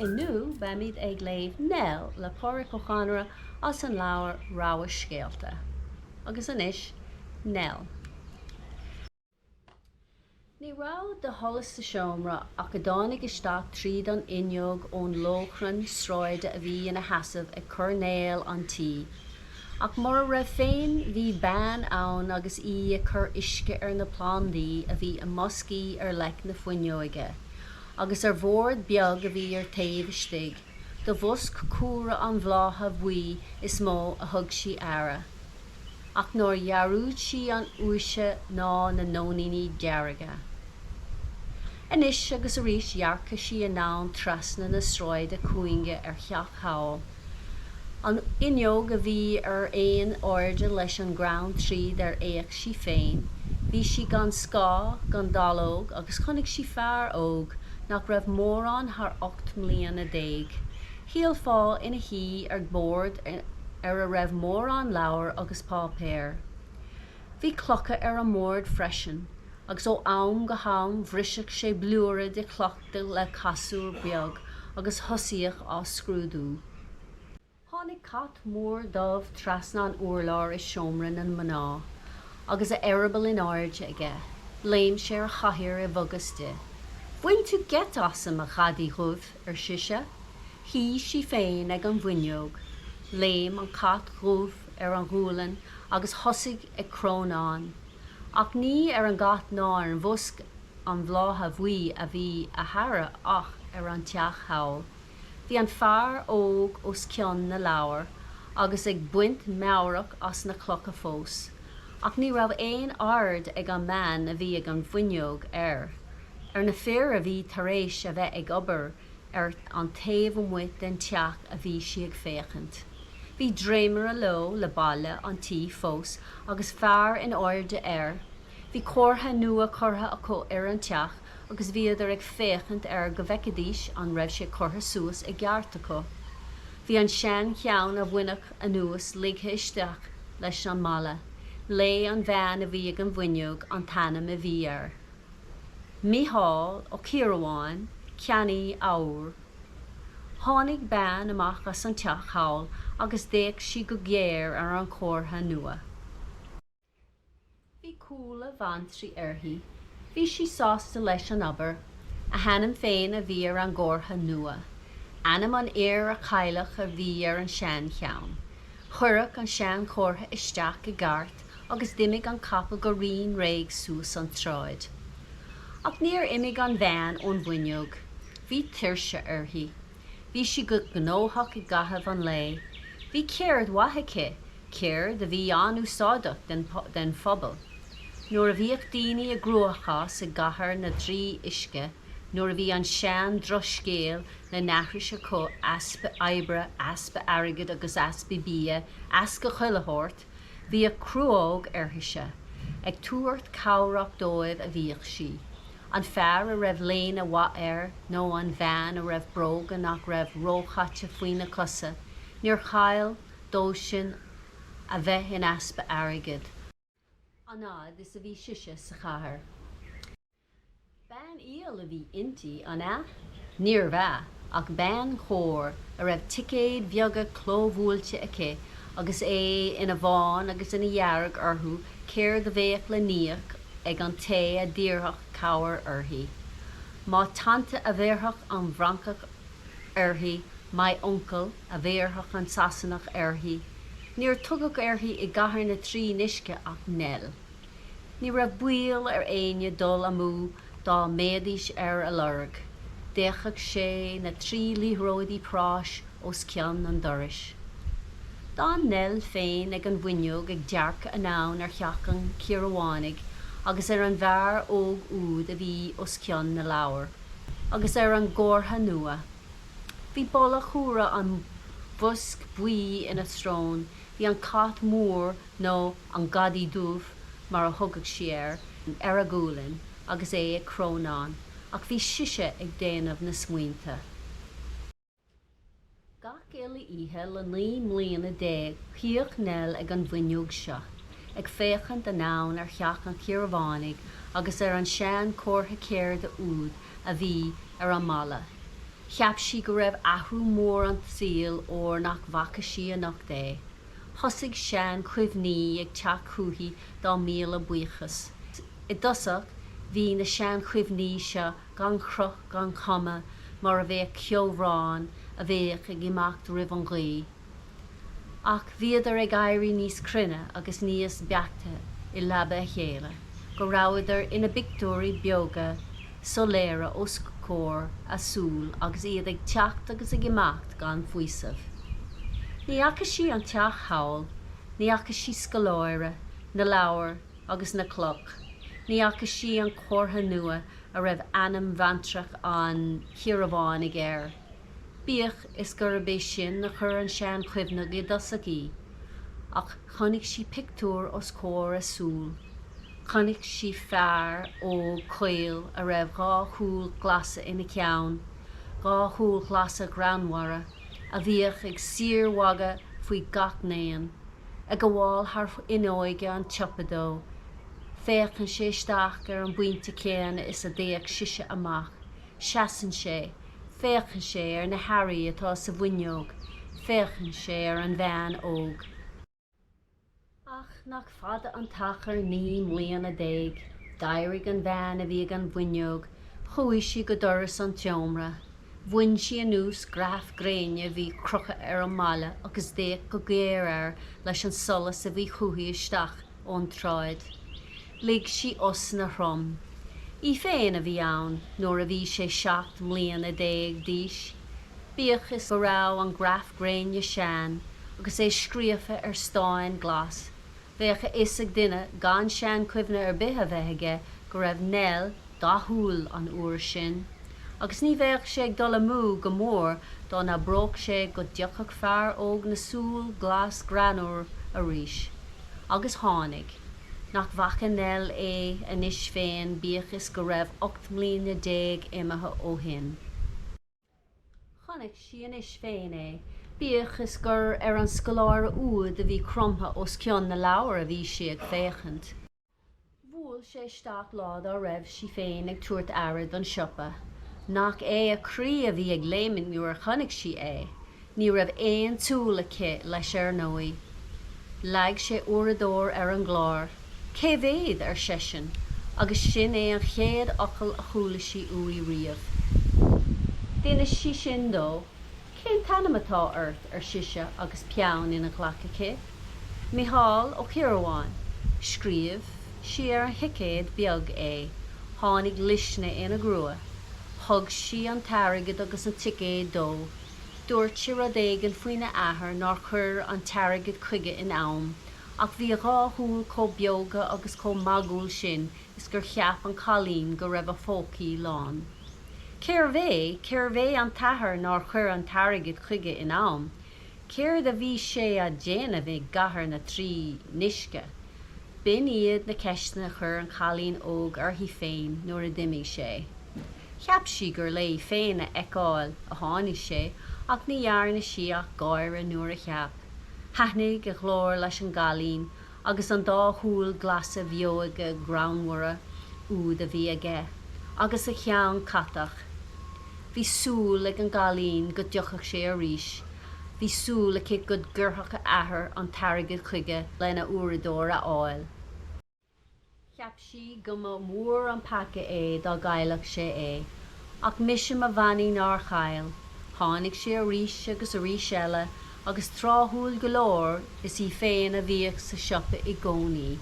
Inniu beimid ag léamh Nell le Pádraic Ó Conaire as an leabhar Rogha Scéalta. Agus anois, Nell. Ní raibh de sholas sa seomra ach a dtáinig isteach tríd an fhuinneog ón lóchrann sráide a bhí ina sheasamh ag coirnéal an tí. Ach mura raibh féin bhí bean ann agus í ag cur uisce ar na plandaí a bhí i mboscaí ar leic na fuinneoige, agus ar bhord beag a bhí ar taobh istigh. Do bhosc cumhra an bhlátha bhuí is mó a thug sí aire. Ach nár dhearúd sí an fhiúise ná na nóiníní dearga. Anois agus arís dhearcadh sí anonn trasna na sráide cúinge ar theach thall. An fhuinneog a bhí ar aon airde leis an gcrann tríd ar fhéach sí féin, bhí sí gan scáth gan dallóg agus chonaic sí fear óg nach raibh mórán thar 18 mbliana. Shílfeá ina shuí ar bhord ar a raibh mórán leabhar agus páipéar. Bhí clocha ar an mbord freisin, agus ó am go ham bhriseadh sé blúire de chloch le casúr beag agus thosaíodh á scrúdú. Tháinig cat mór dubh trasna an urláir i seomra na mná agus a eireaball in airde aige. Léim sé ar chathaoir i bhfogas di. Bhain tú geit asam, a ghadaí dhuibh! ar sise. Shuigh sí féin ag an bhfuinneog. Léim an cat dhubh ar a gualainn agus thosaigh ag crónán. Ach ní ar an gcat ná ar bhosca an bhlátha bhuí a bhí a haire ach ar an teach thall. Bhí an fear óg os cionn na leabhar agus ag baint meabhrach as na clocha fós. Ach ní raibh aon aird ag an mbean a bhí ag an bhfuinneog air. Ar na fir a bhí tar éis a bheith ag obair ar an taobh amuigh den teach a bhí sí ag féachaint. Bhí dréimire leo le balla an tí fós agus fear in airde air. Bhí comhartha nua curtha acu ar an teach agus bhíodar ag féachaint air go bhfeicfidís an raibh sé curtha suas i gceart acu. Bhí an seancheann a bhainfeadh anuas ligthe isteach leis an mballa. Léigh an bhean a bhí ag an bhfuinneog an t-ainm a bhí air. Mícheál Ó Ciardhubháin, ceannaí eabhair. Tháinig bean amach as an teach thall agus d'fhéach sí go géar ar an chomhartha nua. Bhí culaith bhaintrí uirthi. Bhí sí sásta leis an obair. A hainm féin a bhí ar an gcomhartha nua. Ainm an fhir a cailleadh a bhí ar an seancheann. Cuireadh an seanchomhartha isteach i gcairt agus d'imigh an capall go righin réidh suas an tsráid. Ach níor imigh an bhean ón bhfuinneog. Bhí tuirse uirthi. Bhí sí go gnóthach i gcaitheamh an lae. Bhí ceird mhaith aici, ceird a bhí an-úsáideach den phobal. Nuair a bhíodh daoine i gcruachás i gCathair na dTrí Uisce, nuair a bhí an sean-drochscéal le n-aithris acu, easpa oibre, easpa airgid agus easpa bia, easpa chuile shórt, Bhíodh cruóg uirthise. Ag tabhairt cabhrach dóibh a bhíodh sí. An fear a raibh léine mhaith air nó an bhean a raibh bróga nach raibh róchaite faoina cosa, níor chall dóibhsean a bheith in easpa airgid, an fhad is a bhí sise sa chathair. Bean fhial a bhí inti, an ea? Níorbh ea, ach bean chóir a raibh ticéid bheaga clóbhuailte aici agus é ina bhán agus ina dhearg orthu céard a bheadh le n-íoc ag an té a d'iarrfadh cabhair uirthi. Ma tante a bhéarfadh an Francach uirthi, my uncle a bhéarfadh an Sasanach uirthi. Níor tugadh uirthi i gCathair na dTrí nUisce ach Nell. Ní raibh baol ar éinne dul amú dá mbeidís ar a lorg. D'fhéachadh sé na trí liathróidí práis os cionn an dorais. D'fhan Nell féin ag an bhfuinneog ag dearcadh anonn ar theach an Chiardhubhánaigh agus ar an bhfear óg úd a bhí os cionn na leabhar, agus ar an gcomhartha nua. Bhí boladh cumhra an bhoisc bhuí ina srón, bhí an cat mór nó an gadaí dubh mar a thugadh sí air, ar a gualainn agus é ag crónán, ach bhí sise ag déanamh na smaointe. Gach uile oíche le 19 mbliana shuíodh Nell ag an bhfuinneog seo, ag féachaint anonn ar theach an Chiardhubhánaigh agus ar an seanchomhartha ceirde úd a bhí ar an mballa. Cheap sí go raibh athrú mór an tsaoil óir nach bhfaca sí anocht é. Thosaigh sean-chuimhní ag teacht chúichi dá míle buíochas. I dtosach bhí na sean-chuimhní seo gan chruth gan chuma mar a bheadh ceobhrán a bheadh ag imeacht roimh an ghaoth. Ach bhíodar ag éirí níos cruinne agus níos beaichte i leaba a chéile, go rabhadar ina bpictiúirí beoga soiléire os comhair a súl agus iad ag teacht agus ag imeacht gan faoiseamh. Ní fhaca sí an teach thall, ní fhaca sí scoláire, na leabhair agus na cloch, ní fhaca sí an comhartha nua a raibh ainm bhaintreach an Chiaránaigh air. Bíodh is gurb é sin a chuir an seanchuimhne i dtosach í, ach chonaic sí pictiúr os comhair a súl. Chonaic sí fear óg caol a raibh dhá shúil ghlasa ina cheann, dhá shúil ghlasa ghreannmhara, a bhíodh ag síormhagadh faoi gach n-aon. Ag gabháil thar fhuinneoige an tsiopa dó, féachann sé isteach ar an bpointe céanna is a d'fhéach sise amach. Seasann sé, féachann sé ar na hearraí atá sa bhfuinneog, féachann sé ar an bhean óg. Ach nach fada an t-achar 19 mbliana. D'éirigh an bhean a bhí ag an bhfuinneog, chuaigh sí go doras an tseomra, bhain sí anuas graf gréine a bhí crochta ar an mballa agus d'fhéach go géar air leis an solas a bhí chúithi isteach. ón tsráid. Lig sí osna throm. Í féin a bhí ann nuair a bhí sé 17 mbliana d'aois, bíodh is go raibh an graf gréine sean agus é scríofa ar stáin glas, bheadh a fhios ag duine gan seanchuimhne ar bith a bheith aige go raibh Nell dathúil an uair sin, agus ní bheadh sé ag dul amú go mór dá n-abródh sé go dtiocfadh fear óg na súl glas greannmhar arís. Agus tháinig. Nach bhfaca Nell é anois féin bíodh is go raibh 18 mbliana imithe ó shin. Chonaic sí anois féin é, bíodh is gur ar an scoláire úd a bhí cromtha os cionn na leabhar a bhí sí ag féachaint. Bhuail sé isteach lá dá raibh sí féin ag tabhairt aire don siopa. Nach é a croí a bhí ag léimint nuair a chonaic sí é. Ní raibh aon tsúil aici leis ar ndóigh. Leag sé uaireadóir ar an gclár. Cé mhéad? ar seisean, agus sin é an chéad fhocal a chuala sí uaidh riamh. D'inis sí sin dó. Cén t-ainm atá ort? ar sise agus peann ina glac aici. Micheál Ó Ciarabháin. Scríobh sí ar an thicéad beag é. Tháinig luisne ina grua. Thug sí an t-airgead agus an ticéad dó. Dúirt sé rud éigin faoina athair nár chuir an t-airgead chuige in am, ach bhí a dhá shúil chomh beoga agus chomh magúil sin is gur cheap an cailín go raibh a phócaí lán. Cérbh é, cérbh é an t-athair nár chuir an t-airgead chuige in am? Céard a bhí sé a' déanamh i gCathair na dTrí nUisce? B'in iad na ceisteanna a chuir an cailín óg uirthi féin nuair a d'imigh sé. Cheap sí gur léi féin a fheiceáil a tháinig sé ach ní dhearna sí ach gáire nuair a cheap. Thaitnigh a ghlór leis an gcailín agus an dá shúil ghlasa bheoga ghreannmhara úd a bhí aige, agus a cheann catach. Bhí súil ag an gcailín go dtiocfadh sé arís, bhí súil aici go gcuirfeadh a athair an t-airgead chuige lena uaireadóir a fháil. Cheap sí go mba mhór an peaca é dá gcaillfeadh sé é. Ach mise mo bheannaí nár chaill. Tháinig sé arís agus arís eile agus tráthúil go leor is í féin a bhíodh sa siopa i gcónaí.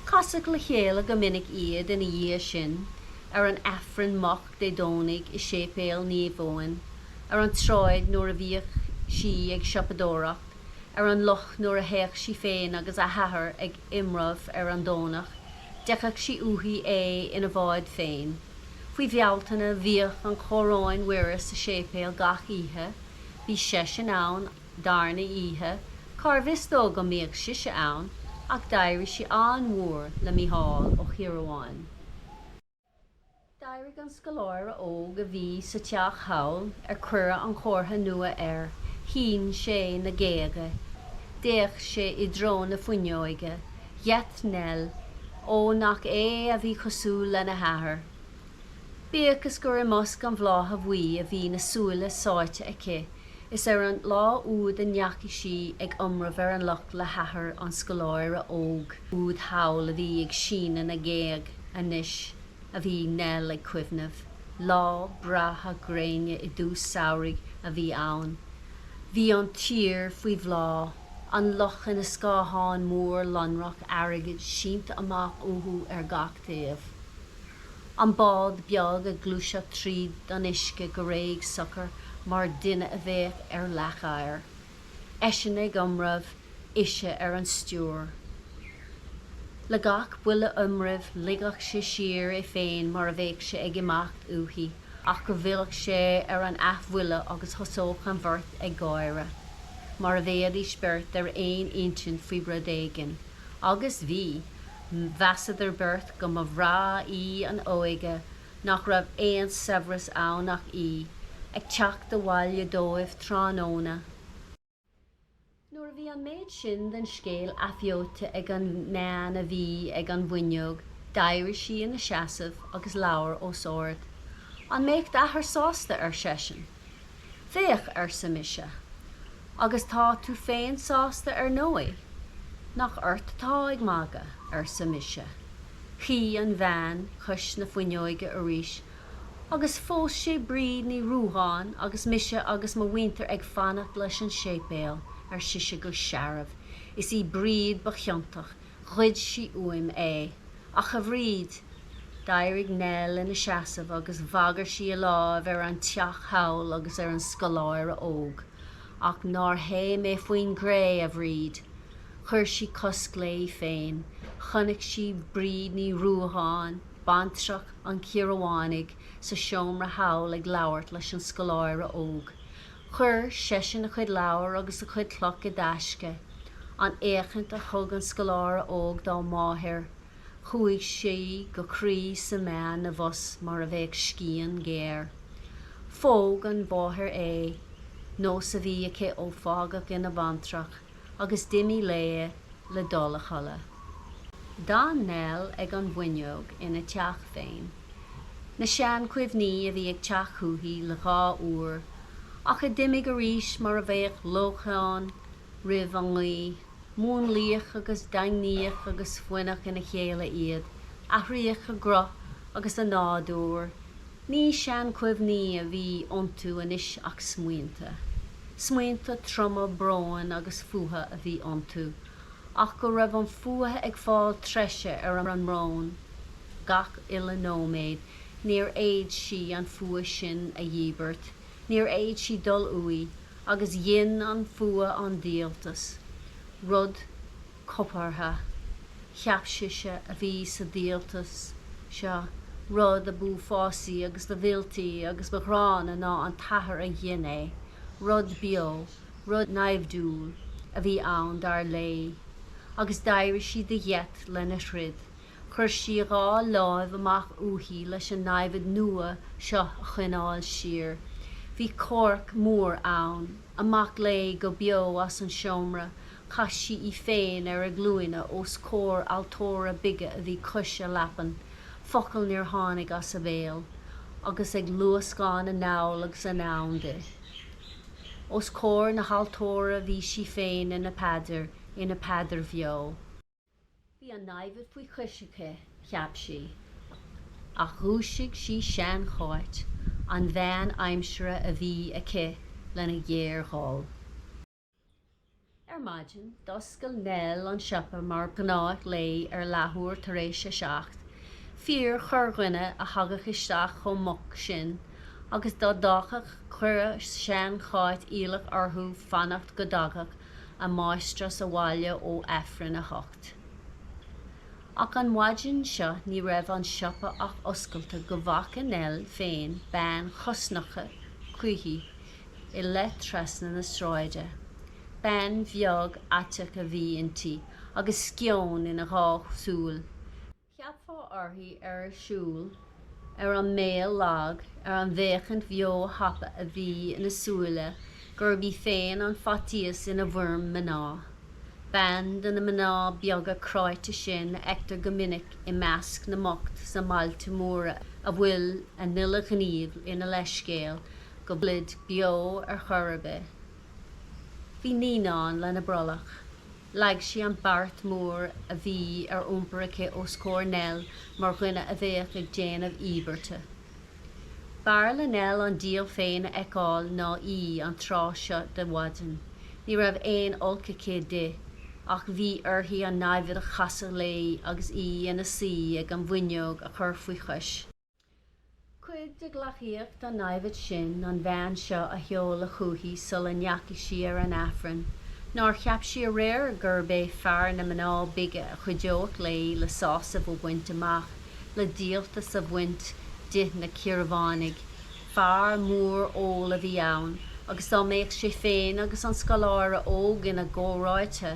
Casadh le chéile go minic iad ina dhiaidh sin, ar an Aifreann moch Dé Domhnaigh i Séipéal Naomh Eoin, ar an tsráid nuair a bhíodh sí ag siopadóireacht, ar an loch nuair a théadh sí féin agus a hathair ag iomramh ar an Domhnach, d'fheicfeadh sí uaithi é ina bhád féin. Faoi Bhealtaine bhíodh an Choróin Mhuire sa séipéal gach oíche, bhí seisean ann darna oíche, cárbh fhios dó go mbíodh sise ann, ach d'éirigh sí an-mhór le Micheál Ó Ciarabháin. D'éirigh an scoláire óg a bhí sa teach thall, ar cuireadh an comhartha nua air, shín sé na géaga, d'fhéach sé i dtreo na fuinneoige, gheit Nell, ó nach é a bhí cosúil lena hathair. Bíodh is gur i mbosca an bhlátha bhuí a bhí na súile sáite aici, is ar an lá úd a ndeachaigh sí ag iomramh ar an loch le hathair an scoláire óg úd thall a bhí ag síneadh na ngéag anois a bhí Nell ag cuimhneamh. Lá breá gréine i dtús samhraidh a bhí ann. Bhí an tír faoi bhláth, an loch ina scáthán mór lonrach airgid sínte amach uathu ar gach taobh. An bád beag ag gluaiseacht tríd an uisce go réidh socair mar duine a bheadh ar leathghadhar. Eisean ag iomramh, ise ar an stiúir. Le gach buille iomraimh ligeadh sé siar é féin mar a bheadh sé ag imeacht uaithi, ach go bhfillfeadh sé ar an athbhuille agus thosódh an bheirt ag gáire, mar a bheidís beirt ar aon intinn faoi rud éigin. Agus bhí. Mheasadar beirt go mba bhreá í an óige, nach raibh aon saibhreas ann ach í, ag teacht abhaile dóibh tráthnóna. Nuair a bhí an méid sin den scéal athbheoite ag an mbean a bhí ag an bhfuinneog, d'éirigh sí ina seasamh agus labhair os ard. An mbeadh d'athair sásta? ar seisean. Bheadh, arsa mise. Agus tá tú féin sásta ar ndóigh? Nach ort atá ag magadh? arsa mise. Shuigh an bhean cois na fuinneoige arís Agus phós sé Bríd Ní Ruadháin agus mise agus mo mhuintir ag fanacht leis an séipéal, ar sise go searbh. Is í Bríd ba chiontach, ghoid sí uaim é. Ach a Bhríd! D'éirigh Nell ina seasamh agus bhagair sí a láimh ar an teach thall agus ar an scoláire óg. Ach nár théigh mé faoin gcré, a Bhríd! Chuir sí cosc léi féin. Chonaic sí Bríd Ní Ruadháin. baintreach an Chiarabhánaigh, sa seomra thall ag labhairt leis an scoláire óg. Chuir seisean a chuid leabhar agus a chuid cloch i dtaisce. An fhéachaint a thug an scoláire óg dá máthair, chuaigh sí go croí sa mbean abhus mar a bheadh scian ghéar. Phóg an mháthair é, nós a bhí aici ó fágadh ina baintreach. agus d'imigh léi le dul a chodladh. D'fhan Nell ag an bhfuinneog ina teach féin. Na seanchuimhní a bhí ag teacht chúichi le dhá uair, ach a d'imigh arís mar a bheadh lóchrann roimh an ngaoth. Múnlaíodh agus daingníodh agus fuineadh ina chéile iad, athraíodh a gcruth agus a nádúr. Ní seanchuimhní a bhí iontu anois ach smaointe. Smaointe troma bróin agus fuatha a bhí iontu, ach go raibh an fuath ag fáil treise ar an mbrón gach uile nóiméad, níor fhéad sí an fuath sin a dhíbirt, níor fhéad sí dul uaidh, agus dhein an fuath an díoltas, rud corpartha, cheap sise, a bhí sa díoltas seo, rud a b'uafásaí agus ba mhilltí agus ba ghránna ná an t-athair a dhein é, rud beo, rud naimhdiúil a bhí ann, dar léi. Agus d'éirigh sí de gheit lena throid. Chuir sí a dhá láimh amach uaithi leis an namhaid nua seo a choinneáil siar. Bhí comhrac mór ann. Amach léi go beo as an seomra. Chaith sí í féin ar a glúine os comhair altóra bige a bhí cois a leapan, focal níor tháinig as a béal, agus ag luascán anall agus anonn di. Os comhair na haltóra bhí sí féin ina paidir, ina paidir bheo. Bhí an namhaid faoi chois aici, cheap sí. Ach dhúisigh sí sean-Cháit, an bhean aimsire a bhí aici lena géarghol. Ar maidin, d'oscail Nell an siopa mar ba ghnách léi ar leathuair tar éis a 7. Fíor-chorrdhuine a thagadh isteach chomh moch sin, agus dá dtagadh chuireadh sean-Cháit iallach orthu fanacht go dtagadh a máistreás abhaile ó Aifreann a hocht. Ach an mhaidin seo ní raibh an siopa ach oscailte go bhfaca Nell féin bean chosnochta chuici i leith trasna na sráide. Bean bheag fhaiteach a bhí inti agus sceon ina dhá súil. Cheapfá uirthi ar a siúl, ar an mbéal lag, ar an bhféachaint bheo thapa a bhí ina súile gurb í féin an faitíos ina bhfoirm mná. Bean de na mná beaga cráite sin a fheictear go minic i measc na mbocht sna mbailte móra. a bhfuil a n-uile ghníomh ina leithscéal go bhfuilid beo ar chor ar bith. Bhí naíonán lena brollach. Leag sí an beart mór a bhí ar iompar aici os comhair Nell mar dhuine a bheadh ag déanamh íobairte. B'fhearr le Nell an diabhal féin a fheiceáil ná í an tráth seo de mhaidin. Ní raibh aon olc aici di, ach bhí uirthi an namhaid a chasadh léi agus í ina suí ag an bhfuinneog a chur faoi chois. Cuid de ghleacaíocht an namhad sin an bhean seo a sheoladh chúichi sula ndeachaigh sí ar an Aifreann. Nár cheap sí aréir gurb é fear na mná bige a chuideodh léi le sásamh a bhaint amach? le díoltas a bhaint de na Cíorabhánaigh. Fear mór óil a bhí ann agus dá mbeadh sé féin agus an scoláire óg ina gcomrádaithe,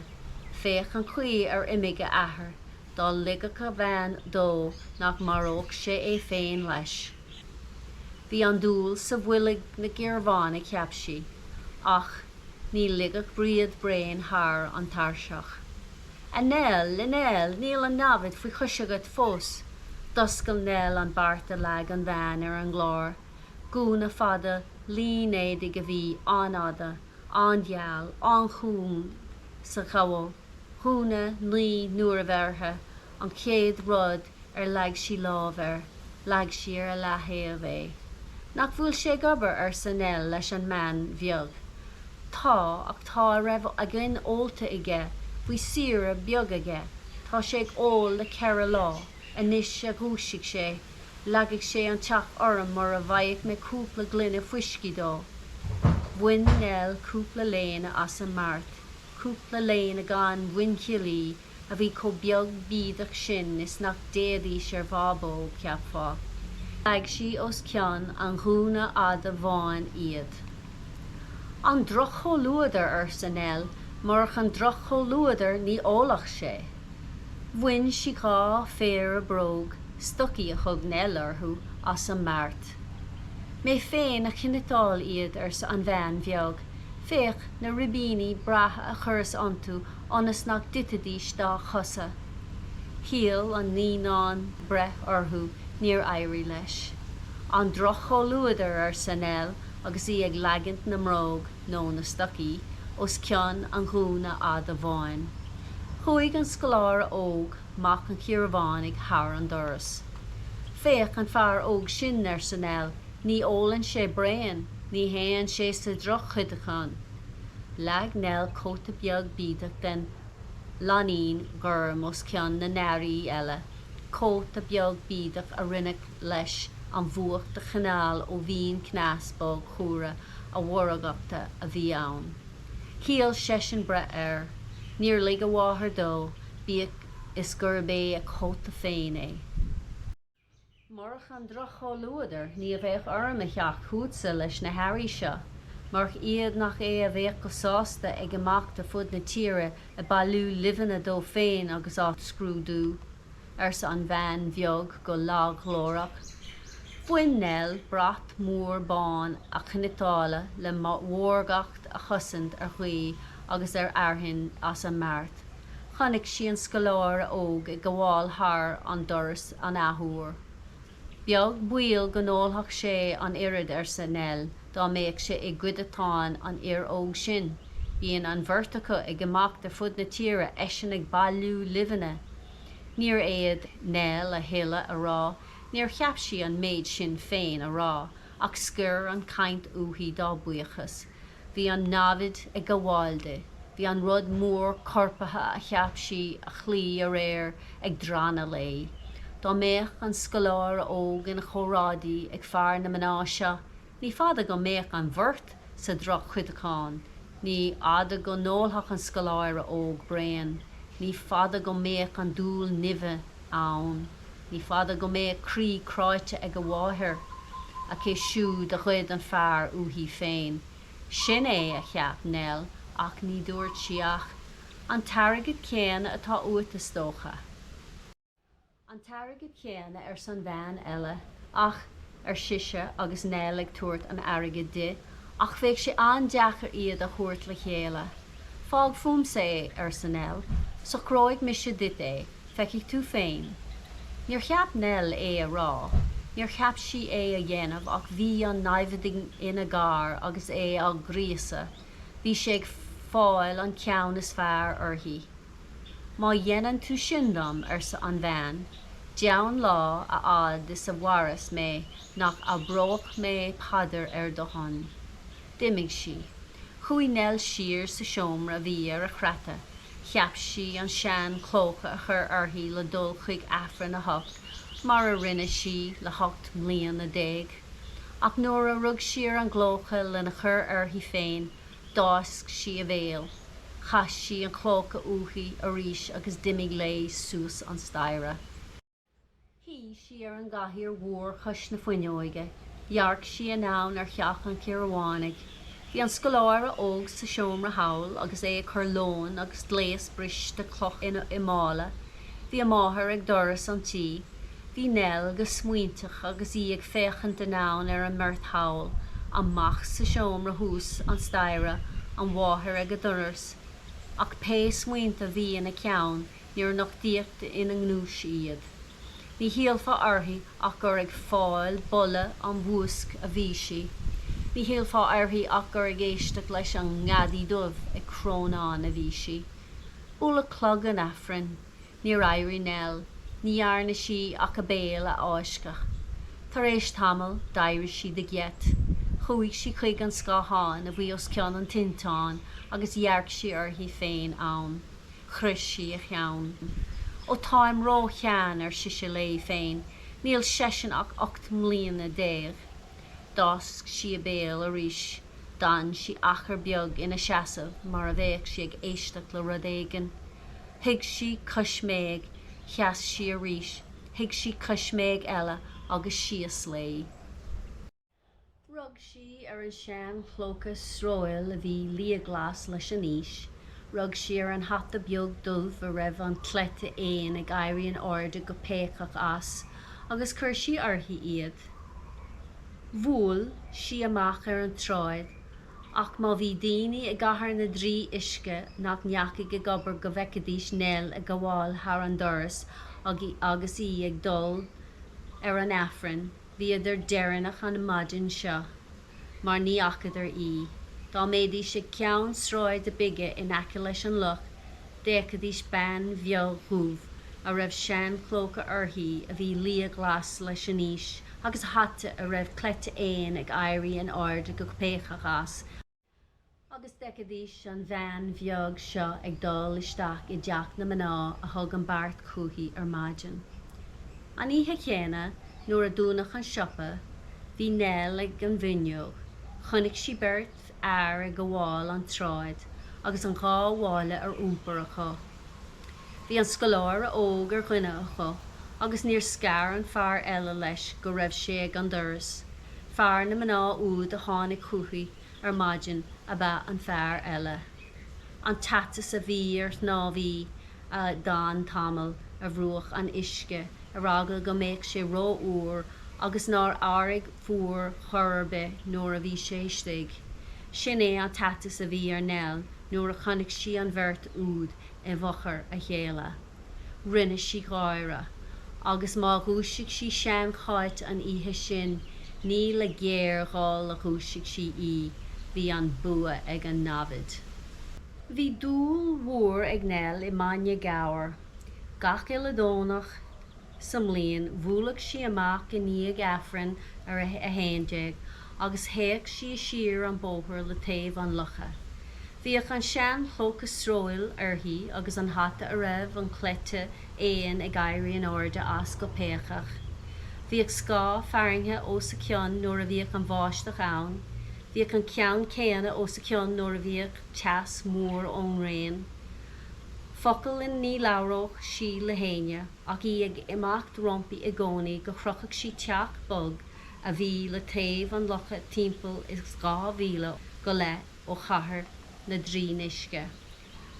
féach an chaoi ar imigh a athair, dá ligfeadh a bhean dó nach maródh sé é féin leis. Bhí an dúil sa bhfuil ag na Cíorabhánaigh, cheap sí, ach ní ligfeadh Bríd braon thar an tairseach. A Nell, a Nell, níl an namhaid faoi chois agat fós! D'oscail Nell an beart a leag an bhean ar an gclár. Gúna fada línéadaigh a bhí an-fhada, an-gheal, an-chúng sa ghabhal, gúna naoi n-uaire bhearrtha, an chéad rud ar leag sí lámh air, leag sí ar a leath-thaobh é. Nach bhfuil sé ag obair, arsa Nell leis an mbean bheag. Tá, ach tá a raibh againn ólta aige, bhí saoire beag aige. Tá sé ag ól le ceithre lá, anois a dhúisigh sé, leagfaidh sé an teach orm mura bhfaighidh mé cúpla gloine fuiscí dó. Bhain Nell cúpla léine as an mbeart, cúpla léine gan mhuinchillí, a bhí chomh beag bídeach sin is nach dtéidís ar bhábóg, cheapfá. Leag sí os cionn an ghúna fhada bháin iad. An droch-chomhluadar, arsa Nell, murach an droch-chomhluadar ní ólfadh sé. Bhain sí dhá phéire bróg, stocaí a thug Nell orthu, as an mbeart. Mé féin a chniotáil iad, arsa an bhean bheag. Féach na ribíní breátha a chuireas iontu ionas nach dtitfidís dá chosa. Shíl an naíonán breith orthu, níor éirigh leis. An droch-chomhluadar, arsa Nell agus í ag leagaint na mbróg, nó na stocaí, os cionn an ghúna fhada bháin. Chuaigh an scoláire óg, mac an Chíorabhánaigh, thar an doras. Féach an fear óg sin, arsa Nell, ní ólann sé braon, ní théann sé sa droch-chuideachtain. Leag Nell cóta beag bídeach den lainín ghorm os cionn na n-earraí eile, cóta beag bídeach a rinneadh leis an bhfuacht a choinneáil ó mhín cneas bog chumhra a mhórgachta a bhí ann. Shíl seisean breith air. Níor lig a mháthair dó, bíodh is gurb é a cóta féin é. Murach an droch-chomhluadar ní bheadh orm a theacht chugatsa leis na hearraí seo. Murach iad nach é a bheadh go sásta ag imeacht ar fud na tíre ag bailiú luibheanna dó féin agus á scrúdú, arsa an bhean bheag go lag-ghlórach. Bhain Nell brat mór bán a chniotáladh le mórgacht a chosaint ar ghaoth agus ar fhearthainn as an mbeart. Chonaic sí an scoláire óg ag gabháil thar an doras an athuair. Beag baol go n-ólfadh sé an oiread, arsa Nell, dá mbeadh sé i gcuideachtain an fhir óg sin. Bíonn an bheirt acu ag imeacht ar fud na tíre, eisean ag bailiú luibheanna. Níor fhéad Nell a thuilleadh a rá, níor cheap sí an méid sin féin a rá, ach sciorr an chaint uaithi dá buíochas. Bhí an namhaid ag gabháil di. Bhí an rud mór corpartha a cheap sí a chloí aréir ag drannadh léi. Dá mbeadh an scoláire óg ina chomrádaí ag fear na mná seo, ní fada go mbeadh an bheirt sa droch-chuideachtain, ní fhada go n-ólfadh an scoláire óg braon, ní fada go mbeadh an dúil nimhe ann, ní fada go mbeadh croí cráite ag a mháthair, aici siúd a ghoid an fear uaithi féin. Sin é, a cheap Nell, ach ní dúirt sí ach, An t-airgead céanna atá uait, is dócha. An t-airgead céanna, arsa an bhean eile, ach, ar sise agus Nell ag tabhairt an airgid di, ach bheadh sé an-deacair iad a thabhairt le chéile. Fág fúmsa é, arsa Nell. Socróidh mise duit é. Feicfidh tú féin. Níor cheap Nell é a rá. Níor cheap sí é a dhéanamh ach bhí an namhaid ina gar agus é á gríosadh, bhí sé ag fáil an ceann is fearr uirthi. Má dhéanann tú sin dom, arsa an bhean, deamhan lá a fhad is a mhaireas mé nach abróidh mé paidir ar do shon. D'imigh sí. Chuaigh Nell siar sa seomra a bhí ar a creata. Cheap sí an sean-chlóca a chur uirthi le dul chuig Aifreann a hocht mar a rinne sí le hocht mbliana déag. Ach nuair a rug sí ar an gclóca lena chur uirthi féin, d'fháisc sí a béal. Chaith sí an clóca uaithi arís agus d'imigh léi suas an staighre. Shuigh sí ar an gcathaoir mhór cois na fuinneoige. Dhearc sí anonn ar theach an Chiarabhánaigh. Bhí an scoláire óg sa seomra thall agus é ag cur lóin agus gléas briste cloch i mála. Bhí a máthair ag doras an tí. Bhí Nell go smaointeach agus í ag féachaint anonn ar an mbeirt thall, amach sa seomra thuas an staighre, an mháthair ag an doras. Ach pé smaointe a bhí ina ceann, Níor nochtaíodh ina ngnúis iad. Ní shílfeá uirthi ach gur ag fáil boladh an mhúisc a bhí sí. Ní shílfeá uirthi ach gur ag éisteacht leis an nGadaí Dubh ag crónán a bhí sí. Bualadh clog an Aifrinn. Níor éirigh Nell. Ní dhearna sí ach a béal a fháisceadh. Tar éis tamaill, d'éirigh sí de gheit. Chuaigh sí chuig an scáthán a bhí os cionn an tinteáin agus dhearc sí uirthi féin ann. Chroith sí a ceann. Ó táim ró-shean, ar sise léi féin, níl seisean ach 18 mbliana. D'fháisc sí a béal arís. D'fhan sí achar beag ina seasamh mar a bheadh sí ag éisteacht le rud éigin. Shuigh sí coisméig, sheas sí arís, shuigh sí coisméig eile agus síos léi. Rug sí ar an sean-chlóca sróil a bhí liathghlas leis an aois, rug sí ar an hata beag dubh a raibh an cleite éin ag éirí in airde go péacach as, agus chuir sí uirthi iad. Bhuail sí amach ar an tsráid, ach má bhí daoine i gCathair na dTrí Uisce nach ndeachaigh ag obair go bhfeicfidís Nell ag gabháil thar an doras agus í ag dul ar an Aifreann, Bhíodar deireanach an mhaidin seo mar ní fhacadar í. Dá mbeidís ag ceann sráide bige in aice leis an loch, d'fheicfidís bean bheag dhubh a raibh seanchlóca uirthi a bhí liathghlas leis an aois agus hata a raibh cleite éin ag éirí in airde go péacach as, Agus d'fheicfidís an bhean bheag seo ag dul isteach i dteach na mná a thug an beart chúichi ar maidin. An oíche chéanna, nuair a dúnadh an siopa, bhí Nell ag an bhfuinneog. Chonaic sí beirt fhear ag gabháil an tsráid agus an dhá mhála ar iompar acu. Bhí an scoláire óg ar dhuine acu agus níor scar an fear eile leis go raibh sé ag an doras, fear na mná úd a tháinig chúichi ar maidin ab ea an fear eile. An t-aiteas a bhí ar shnámhaí a d'fhan tamall ar bhruach an uisce ar eagla go mbeadh sé rófhuar agus nár airigh fuar chor ar bith nuair a bhí sé istigh, sin é an t-aiteas a bhí ar Nell nuair a chonaic sí an bheirt úd i bhfochair a chéile. Rinne sí gáire. Agus má dhúisigh sí sean-Cháit an oíche sin, ní le géarghol a dhúisigh sí í, bhí an bua ag an namhaid. Bhí dúil mhór ag Nell i mbainne gabhair. Gach uile Dhomhnach sa mbliain, bhuaileadh sí amach i ndiaidh Aifrinn ar a 11 agus théadh sí siar an bóthar le taobh an locha. Bhíodh an sean-chlóca sróil uirthi agus an hata a raibh an cleite éin ag éirí in airde as go péacach. Bhíodh scáth fearthainne os a cionn nuair a bhíodh an bháisteach ann. Bhíodh an ceann céanna os a cionn nuair a bhíodh teas mór ón ngréin. Focal ní labhródh sí le héinne ach í ag imeacht roimpi i gcónaí go shroichfeadh sí teach bog a bhí le taobh an locha timpeall is dhá mhíle go leith ó Chathair na dTrí nUisce.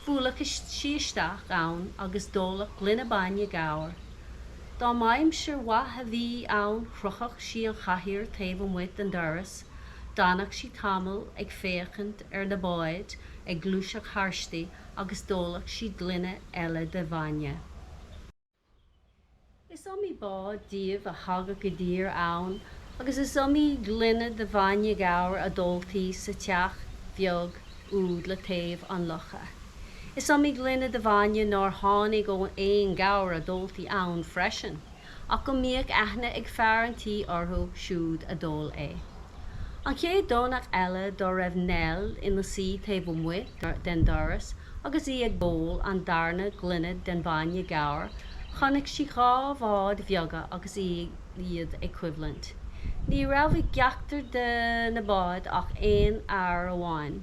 Bhuailfeadh sí isteach ann agus d'ólfadh gloine bainne gabhair. Dá mb'aimsir mhaith a bhí ann chrochfadh sí an chathaoir taobh amuigh den doras, d'fhanadh sí tamall ag féachaint ar na báid ag gluaiseacht thairsti agus d'ólfadh sí gloine eile de bhainne. Is iomaí bád díobh a thagadh i dtír ann agus is iomaí gloine de bhainne gabhair a d'óltaí sa teach bheag úd le taobh an locha. Is iomaí gloine de bhainne nár tháinig ó aon ghabhar a d'óltaí ann freisin, ach go mbíodh aithne ag fear an tí orthu siúd a d'ól é. An chéad Domhnach eile dá raibh Nell ina suí taobh amuigh den doras agus í ag ól an darna gloine den bhainne gabhair, chonaic sí dha bhád bheaga agus iad ag coimhlint. Ní raibh i gceachtar de na báid ach aon fhear amháin.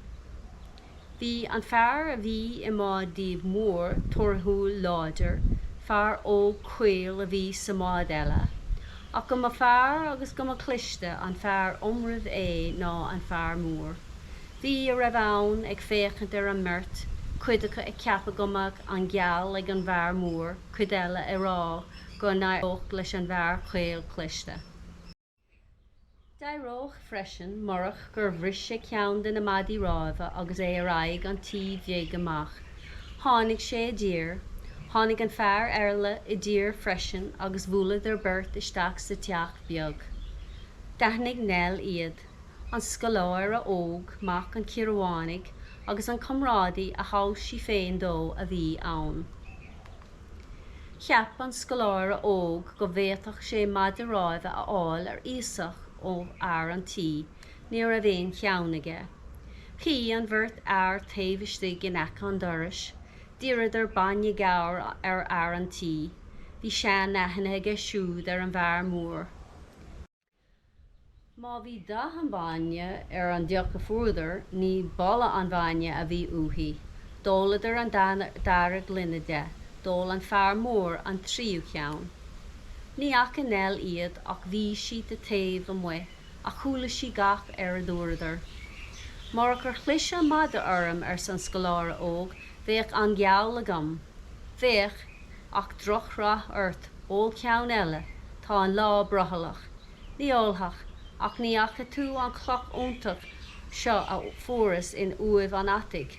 Bhí an fear a bhí i mbád díobh mór, torthúil, láidir, fear óg caol a bhí sa mbád eile, ach go mba fearr agus go mba chliste an fear iomraimh é ná an fear mór. Bhí a raibh ann ag féachaint ar an mbeirt, cuid acu ag ceapadh go mbeadh an geall ag an bhfear mór, cuid eile ag rá go n-éireodh leis an bhfear caol cliste. D'éireodh freisin murach gur bhris sé ceann de na maidí ráimhe agus é ar aghaidh an tí bhig amach. Tháinig sé i dtír. Tháinig an fear eile i dtír freisin agus bhuaileadar beirt isteach sa teach beag. D'aithnigh Nell iad. an scoláire óg, mac an Chiarabhánaigh, agus an comrádaí a thomhais sí féin dó a bhí ann. Cheap an scoláire óg go bhféadfadh sé maide ráimhe a fháil ar iasacht ó fhear an tí, ní raibh aon cheann aige. Shuigh an bheirt fhear taobh istigh in aice an dorais. D'iarradar bainne gabhair ar fhear an tí. Bhí sean-aithne aige siúd ar an bhfear mór. Má bhí dath an bhainne ar an deoch a fuaireadar, ní boladh an bhainne a bhí uaithi. D'óladar an dara gloine de, d'ól an fear mór an tríú ceann. Ní fhaca Nell iad ach bhí sí de taobh amuigh, ach chuala sí gach ar a dúradar. Murach gur chlis an maide orm, arsa an scoláire óg, bheadh an geall agam. Bheadh, ach drochrath ort, ól ceann eile, tá an lá brothallach. Ní ólfadh, ach ní fhaca tú an chloch iontach seo a fuaireas in uaimh an fhataigh.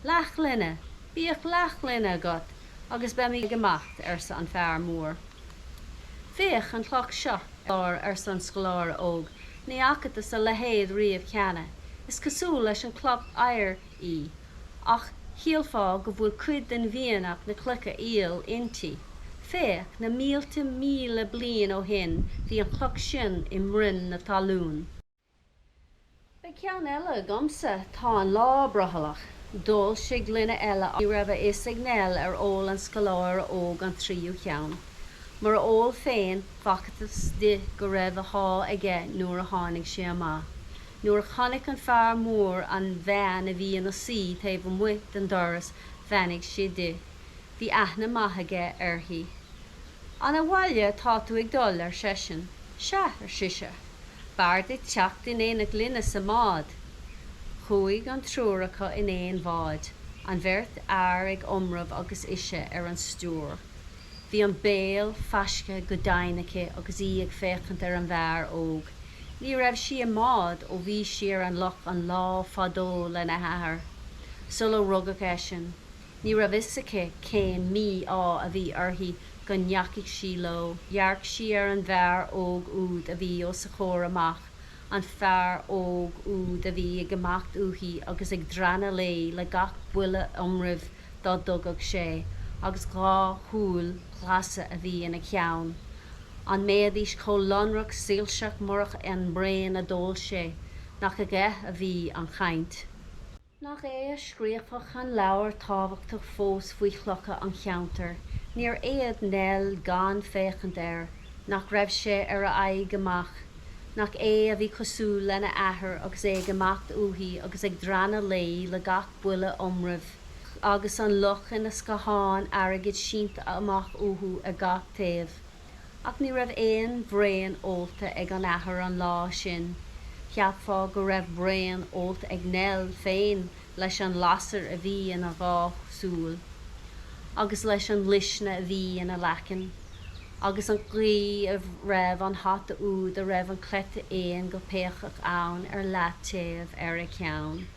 Leathghloine! Bíodh leathghloine agat agus beimid ag imeacht, arsa an fear mór. Féach an chloch seo, arsa an scoláire óg, ní fhacathas a leithéid riamh cheana. Is cosúil leis an chloch oighir í, ach shílfeá go bhfuil cuid de mhianach na cloiche aoil inti. Féach, na mílte míle bliain ó shin bhí an chloch sin i mbroinn na talún. Beidh ceann eile agamsa, tá an lá brothallach. D'ól sé gloine eile ach ní raibh a fhios ag Nell ar ól an scoláire óg an tríú ceann. Mura ól féin, bhfacthas di go raibh a sháith aige nuair a tháinig sé amach. Nuair a chonaic an fear mór an bhean a bhí ina suí taobh amuigh den doras bheannaigh sé di. Bhí aithne maith aige uirthi. An abhaile atá tú ag dul? ar seisean. Sea, ar sise. B'fhearr duit teacht in éineacht linne sa mbád. Chuaigh an triúr acu in aon bhád, an bheirt fhear ag iomramh agus ise ar an stiúir. Bhí an béal faiscthe go doimhin aici agus í ag féachaint ar an bhfear óg. Ní raibh sí i mbád ó bhí sí ar an loch an lá fadó lena hathair, sula rugadh eisean. Ní raibh fhios aici cén mí-ádh a bhí uirthi go ndeachaigh sí leo. Dhearc sí ar an bhfear óg úd a bhí os a chomhair amach, an fear óg úd a bhí ag imeacht uaithi agus ag drannadh léi le gach buille iomraimh dá dtugadh sé, agus dhá shúil ghlasa a bhí ina cheann. An mbeidís chomh lonrach soilseach murach an braon a d'ól sé? Nach aige a bhí an chaint. Nach é a scríobhfadh an leabhar tábhachtach fós faoi chlocha an cheantair? Níor fhéad Nell gan féachaint air. Nach raibh sé ar a aghaidh amach? Nach é a bhí cosúil lena athair agus é ag imeacht uaithi agus ag drannadh léi le gach buille iomraimh, agus an loch ina scáthán airgid sínte amach uathu ar gach taobh. Ach ní raibh aon bhraon ólta ag an athair an lá sin. Cheapfá go raibh braon ólta ag Nell féin leis an lasair a bhí ina dhá súil, agus leis an luisne a bhí ina leiceann, agus an gcaoi a raibh an hata úd a raibh an cleite éan go péacach ann ar leathtaobh ar a ceann.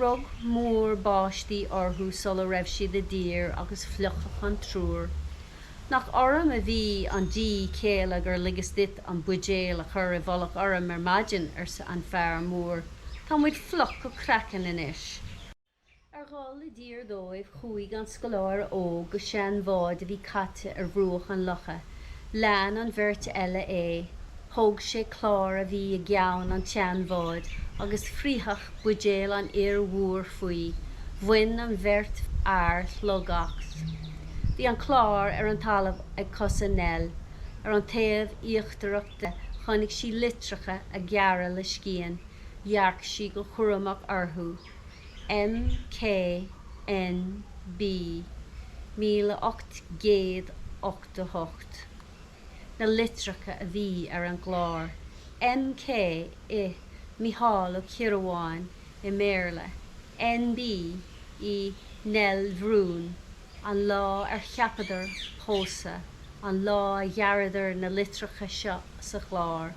Rug múr báistí orthu sula raibh siad i dtír agus fliuchadh an triúr. Nach orm a bhí an díth céille gur ligeas duit an buidéal a chur i bhfolach orm ar maidin, arsa an fear mór. Tá muid fliuch go craiceann anois. Ar dhul i dtír dóibh chuaigh an scoláire óg go seanbhád a bhí caite ar bhruach an locha. Lean an bheirt eile é. Thóg sé clár a bhí i gceann an tseanbháid agus frítheadh buidéal an fhir mhóir faoi. Bhain an bheirt fhear slog as. Bhí an clár ar an talamh ag cosa Nell. Ar an taobh íochtarach de chonaic sí litreacha a gearradh le scian. Dhearc sí go cúramach orthu. M K N B 1888 na litreacha a bhí ar an gclár. M K i Micheál Ó Ciardhubháin i mBéarla, N B i Nell Bhroin, an lá ar cheapadar pósadh, an lá a ghearradar na litreacha seo sa chlár.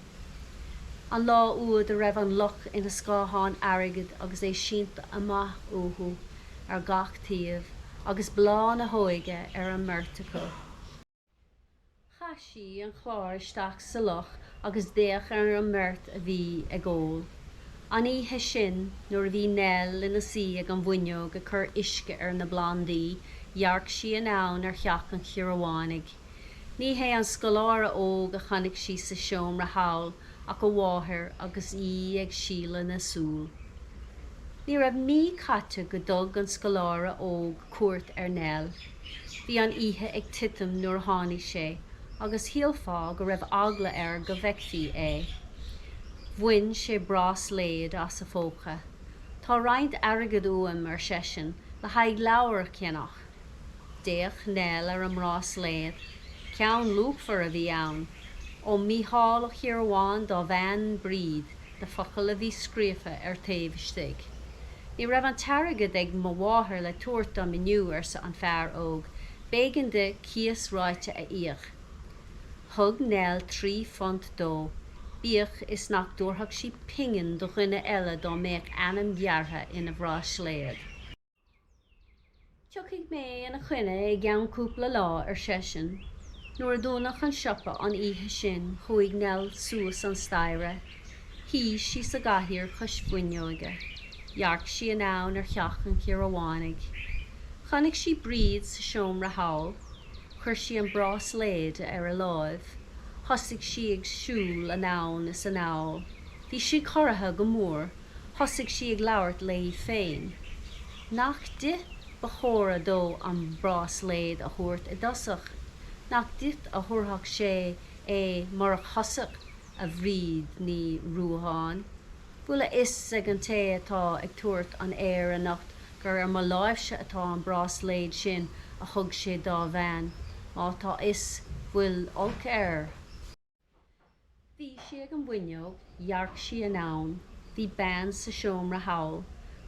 An lá úd a raibh an loch ina scáthán airgid agus é sínte amach uathu ar gach taobh, agus bláth na hóige ar an mbeirt acu. Chaith sí an clár isteach sa loch agus d'fhéach ar an mbeirt a bhí ag ól. An oíche sin, nuair a bhí Nell ina suí ag an bhfuinneog ag cur uisce ar na plandaí, dhearc sí anonn ar theach an Chiardhubhánaigh. Ní hé an scoláire óg a chonaic sí sa seomra thall ach a mháthair agus í ag sileadh na súl. Ní raibh mí caite go dtug an scoláire óg cuairt ar Nell. Bhí an oíche ag titim nuair a tháinig sé agus shílfeá go raibh eagla air go bhfeicfí é. Bhain sé bráisléad as a phóca. Tá roinnt airgid uaim, ar seisean, le haghaidh leabhar a cheannach. D'fhéach Nell ar an mbráisléad. Ceann luachmhar a bhí ann. Ó Mhícheál Ó Ciardhubháin dá bhean Bríd na focail a bhí scríofa ar taobh istigh. Ní raibh an t-airgead ag mo mháthair le tabhairt dom inniu, arsa an fear óg, b'éigean di cíos ráite a íoc. Thug Nell £3 dó, bíodh is nach dtabharfadh sí pingin do dhuine eile dá mbeadh ainm gearrtha ina bhráisléad. Tiocfaidh mé ina choinne i gceann cúpla lá, ar seisean. Nuair a dúnadh an siopa an oíche sin chuaigh Nell suas an staighre. Shuigh sí sa gcathaoir cois fuinneoige. Dhearc sí anonn ar theach an Chiardhubhánaigh. Chonaic sí Bríd sa seomra thall. Chuir sí an bráisléad ar a láimh. Thosaigh sí ag siúl anonn is anall. Bhí sí corraithe go mór. Thosaigh sí ag labhairt léi féin. Nach di ba chóra dó an bráisléad a thabhairt i dtosach? Nach duit a thabharfadh sé é murach thusa, a Bhríd Ní Ruadháin? Bhfuil a fhios ag an té atá ag tabhairt an aeir anocht gur ar mo láimhse atá an bráisléad sin a thug sé dá bhean? Má tá a fhios, bhfuil olc air? Bhí sí ag an bhfuinneog, dhearc sí anonn, bhí bean sa seomra thall.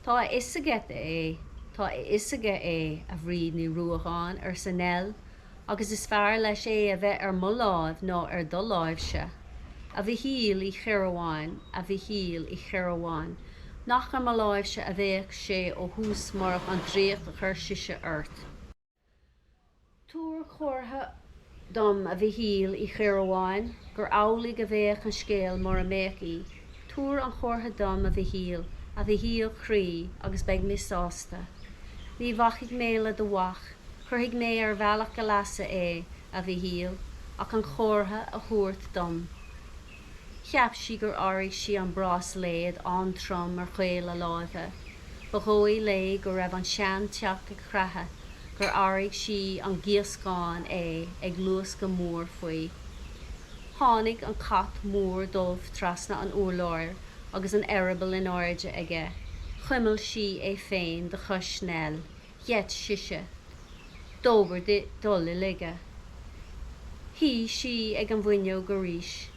Tá a fhios aige é, tá a fhios aige é, a Bhríd Ní Ruadháin, arsa Nell, agus is fearr leis é a bheith ar mo láimh ná ar do láimhse. A Mhichíl Uí Chiardhubháin, a Mhichíl Uí Chiardhubháin, nach ar mo láimhse a bheadh sé ó thús murach an draíocht a chuir sise ort. Tabhair comhartha dom, a Mhichíl Uí Chiardhubháin, gur amhlaidh a bheadh an scéal mura mbeadh í. Tabhair an chomhartha dom, a Mhichíl, a Mhichíl chroí, agus beidh mé sásta. Ní bhacfaidh mé le do mhac, cuirfidh mé ar bhealach a leasa é, a Mhichíl, ach an chomhartha a thabhairt dom. Cheap sí gur airigh sí an bráisléad an-trom ar chaol a láimhe. Ba dhóigh léi go raibh an sean-teach ag creathadh, gur airigh sí an gíoscán é ag luascadh mór faoi. Tháinig an cat mór dubh trasna an urláir agus an eireaball in airde aige. Chuimil sí é féin de chois Nell. Gheit sise. Dóbair di dul i laige. Shuigh sí ag an bhfuinneog arís.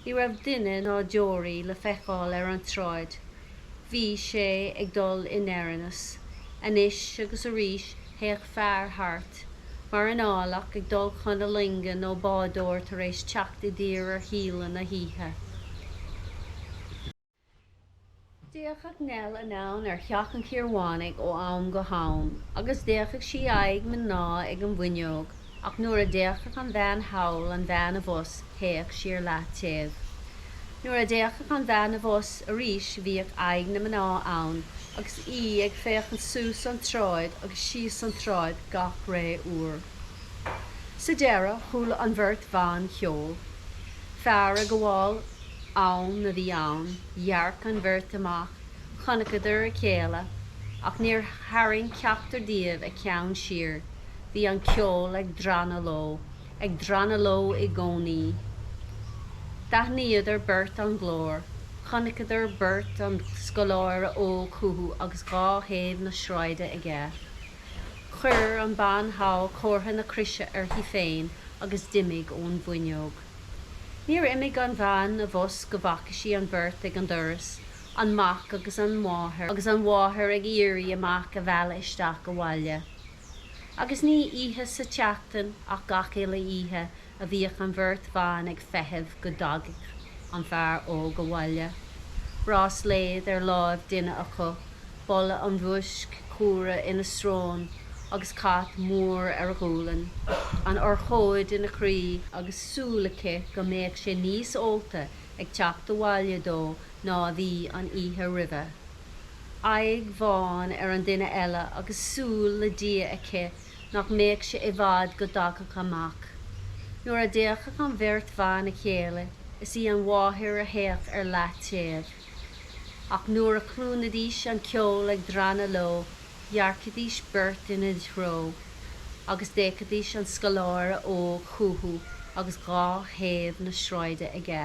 Ní raibh duine ná deoraí le feiceáil ar an tsráid. Bhí sé ag dul i ndeireanas. Anois agus arís théadh fear thart, mairnéalach ag dul chun a loinge nó bádóir tar éis teacht i dtír ar shíoladh na hoíche. D'fhéachadh Nell anonn ar theach an Chiardhubhánaigh ó am go ham agus d'fhéachadh sí aghaidh mná ag an bhfuinneog. Ach nuair a d'fhéachadh an bhean thall an bhean abhus théadh sí ar leath-taobh. Nuair a d'fhéachadh an bhean abhus arís bhíodh aghaidh na mná ann agus í ag féachaint suas an tsráid agus síos an tsráid gach ré uair. Sa deireadh chuala an bheirt bhan ceol. Fear ag gabháil fhoinn a bhí ann. Dhearc an bheirt amach, chonaiceadar a chéile, ach níor tharraing ceachtar díobh a ceann siar, bhí an ceol ag drannadh leo, ag drannadh leo i gcónaí. D'aithníodar beirt an glór, chonaiceadar beirt an scoláire óg chucu agus dhá thaobh na sráide aige. Chuir an bean thall comhartha na croise uirthi féin agus d'imigh ón bhfuinneog. Níor imigh an bhean abhus go bhfaca sí an bheirt ag an doras, an mac agus an mháthair, agus an mháthair ag iarraidh a mac a mhealladh isteach abhaile. Agus ní oíche sa tseachtain ach gach uile oíche a bhíodh an bheirt bhan ag feitheamh go dtagadh an fear óg abhaile, bráisléad ar láimh duine acu, boladh an mhuisc chumhra ina srón agus cat mór ar a ghualainn, an urchóid ina croí agus súil aici go mbeadh sé níos ólta ag teacht abhaile dó ná a bhí an oíche roimhe. Aghaidh bhán ar an duine eile agus súil le Dia aici nach mbeadh sé i bhfad go dtagadh a mac. Nuair a d'fhéachadh an bheirt bhan a chéile, is í an mháthair a théadh ar leath-taobh. Ach nuair a chluinidís an ceol ag drannadh leo, dhearcaidís beirt ina dtreo, agus d'fhéachaidís an scoláire óg chucu agus dhá thaobh na sráide aige.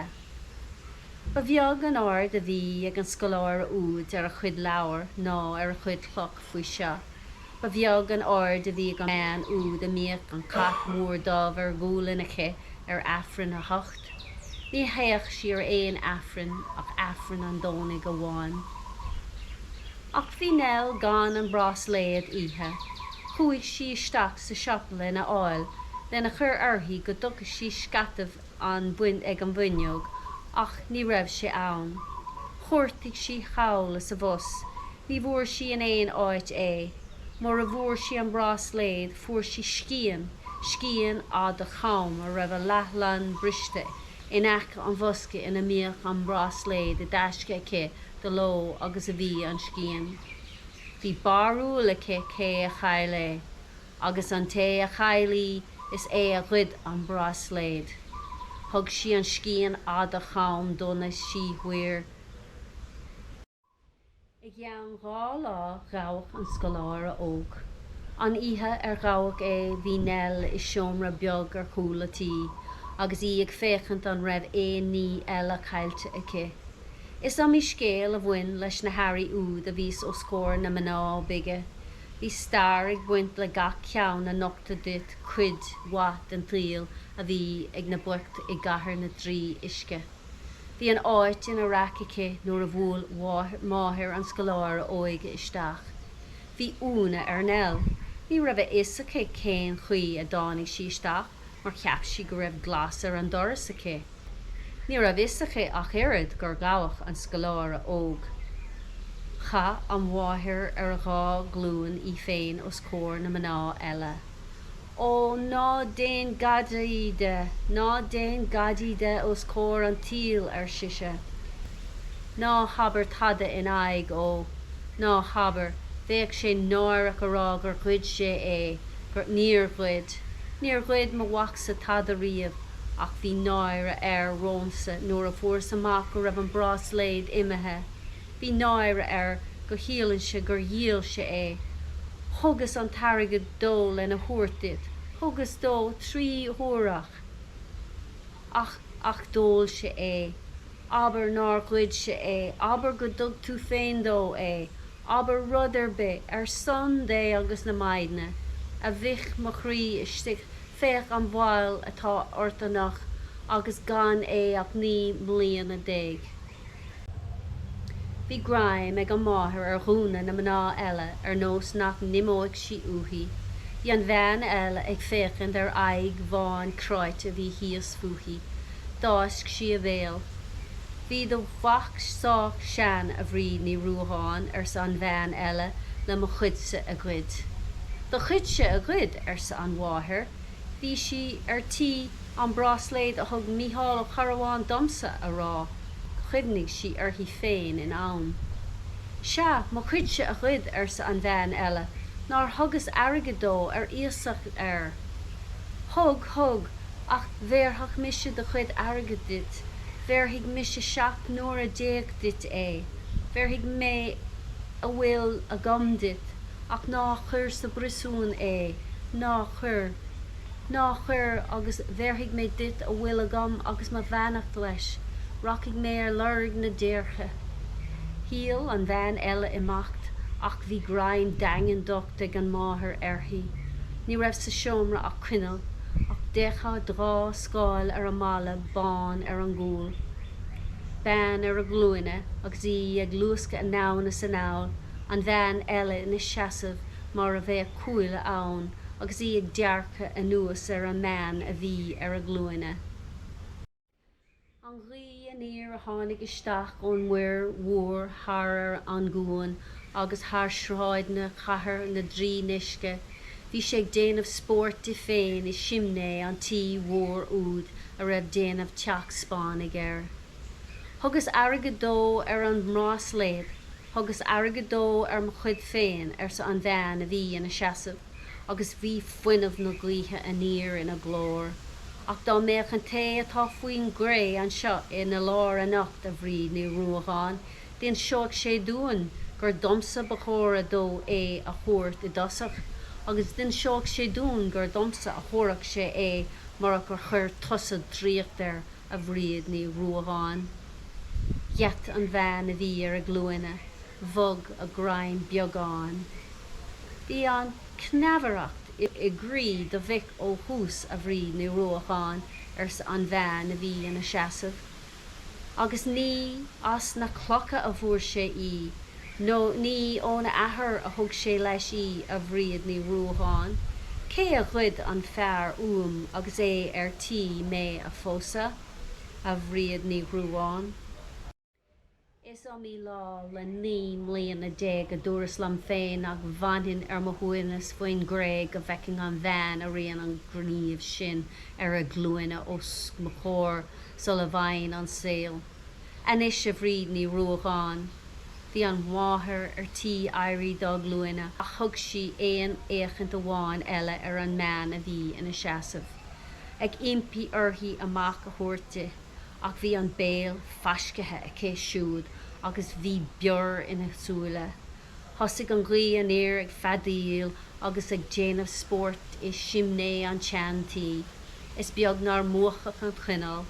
Ba bheag an aird a bhí ag an scoláire úd ar a chuid leabhar ná ar a chuid cloch faoi seo. Ba bheag an aird a bhí ag an mbean úd a mbíodh an cat mór dubh ar ghualainn aici ar Aifreann a hocht. Ní théadh sí ar aon Aifreann ach Aifreann an Domhnaigh amháin. Ach bhí Nell gan an bráisléad oíche. Chuaigh sí isteach sa siopa lena fháil, lena chur uirthi go dtugfadh sí scaitheamh an ag an bhfuinneog ach ní raibh sé ann. Chuartaigh sí thall is abhus, ní bhfuair sí in aon áit é. Mura bhfuair sí an bráisléad fuair sí scian, scian fhada cham a raibh a leathlann briste in aice an bhosca ina mbíodh an bráisléad i dtaisce aici de ló agus a bhí an scian. Bhí barúil aici cé a chaill é. Agus an té a chaill í is é a ghoid an bráisléad. Thug sí an scian fhada cham dona sí thoir. I gceann dhá lá gabhadh an scoláire óg. An oíche ar gabhadh é bhí Nell i seomra beag ar chúl a tí agus í ag féachaint an raibh aon ní eile caillte aici. Is iomaí scéal a bhain leis na hearraí úd a bhíos os comhair na mná bige. Bhí stair ag baint le gach ceann a nochtadh duit cuid mhaith den tsaol a bhí ag na boicht i gCathair na dTrí Uisce. Bhí an áit ina raic aici nuair a bhuail máthair an scoláire óig isteach. Bhí ionadh ar Nell. Ní raibh a fhios aici cén chaoi a dtáinig sí isteach mar cheap sí go raibh glas ar an doras aici. Ní raibh fhios aici ach oiread gur gabhadh an scoláire óg. Chaith an mháthair ar a dhá glúin í féin os comhair na mná eile. Ó, ná déan gadaí de, ná déan gadaí de os comhair an tsaoil, ar sise. Ná habair tada ina aghaidh, ó, ná habair, bheadh sé náireach a rá gur ghoid sé é, gur, níor ghoid. Níor ghoid mo mhacsa tada riamh ach bhí náire air romhamsa nuair a fuaireas amach go raibh an bráisléad imithe. Bhí náire air go shílinnse gur dhíol sé é. Thugas an t-airgead dó lena thabhairt duit, thugas dó trí huaire ach, ach, ach d'ól sé é. Abair nár ghoid sé é, abair go dtug tú féin dó é, Abair rud ar bith, ar son Dé agus na Maighdine, a mhic mo chroí istigh, féach an bhail atá ort anocht agus gan é ach 19 mbliana. Bhí greim ag an máthair ar ghúna na mná eile ar nós nach n-imeodh sí uaithi. Bhí an bhean eile ag féachaint ar aghaidh bhán chráite a bhí thíos fúithi. D'fháisc sí a béal. Bhí do mhac sách sean, a Bhríd Ní Ruadháin, arsa an bhean eile, le mo chuidse a ghoid. Do chuidse a ghoid, arsa an mháthair. Bhí sí ar tí an bráisléad a thug Mícheál Ó Cearbháin domsa a rá. Chuimhnigh sí uirthi féin in am. Sea, mo chuidse a ghoid, arsa an bhean eile, nár thugas airgead dó ar iasacht air. Thug, thug, ach bhéarfadh mise do chuid airgid duit, bhéarfaidh mise 17 n-uaire duit é, bhéarfaidh mé a bhfuil agam duit, ach ná cuir sa bpriosún é, ná cuir. Ná cuir, agus bhéarfaidh mé duit a bhfuil agam agus mo bheannacht leis, rachaidh mé ar lorg na déirce. Shíl an bhean eile imeacht, ach bhí greim daingean docht ag an máthair uirthi. Ní raibh sa seomra ach coinneal, ach d'fhéachfá dhá scáil ar an mballa bán ar an gcúl. Bean ar a glúine agus í ag luascadh anonn is anall, an bhean eile ina seasamh mar a bheadh cuaille ann agus í ag dearcadh anuas ar an mbean a bhí ar a glúine. An ghaoth aniar a tháinig isteach ón muir mhór thar ar an gcuan agus thar shráideanna Chathair na dTrí nUisce, bhí sé ag déanamh spóirt di féin i simné an tí mhóir úd a raibh déanamh teach Spáinnigh air. Thugas airgead dó ar an mbráisléad, thugas airgead dó ar mo chuid féin, arsa an bhean a bhí ina seasamh, agus bhí fuinneamh na gaoithe aniar ina glór. Ach dá mbeadh an té atá faoin gcré anseo ina lár anocht, a Bhríd Ní Ruadháin, d'inseodh sé dúinn gur domsa ba chóra dó é a thabhairt i dtosach, agus d'inseodh sé dúinn gur domsa a thabharfadh sé é murach gur chuir tusa draíocht air, a Bhríd Ní Ruadháin. Gheat an bhean a bhí ar a glúine, bhog a greim beagán. Bhí an chneamhaireacht i gcroí do mhic ó thús, a Bhríd Ní Ruadháin, arsa an bhean a bhí ina seasamh. Agus ní as na clocha a fuair sé í, nó ní óna athair a thug sé leis í, a Bhríd Ní Ruadháin. Cé a ghoid an fear uaim agus é ar tí mé a phósadh, a Bhríd Ní Ruadháin? Is iomaí lá le 19 mbliana a dúras liom féin nach bhfanfainn ar mo shuaimhneas faoin gcré go bhfeicfinn an bhean a rinne an gníomh sin ar a glúine os mo chomhair sula bhfaighinn an saol. Anois, a Bhríd Ní Ruadháin. Bhí an mháthair ar tí éirí dá glúine ach thug sí aon fhéachaint amháin eile ar an mbean a bhí ina seasamh, ag impí uirthi a mac a thabhairt di. Ach bhí an béal faiscthe aici siúd agus bhí bior ina súile. Thosaigh an ghaoth aniar ag feadaíl agus ag déanamh spóirt i simné an tsean-tí. Is beag nár múchadh an choinneal.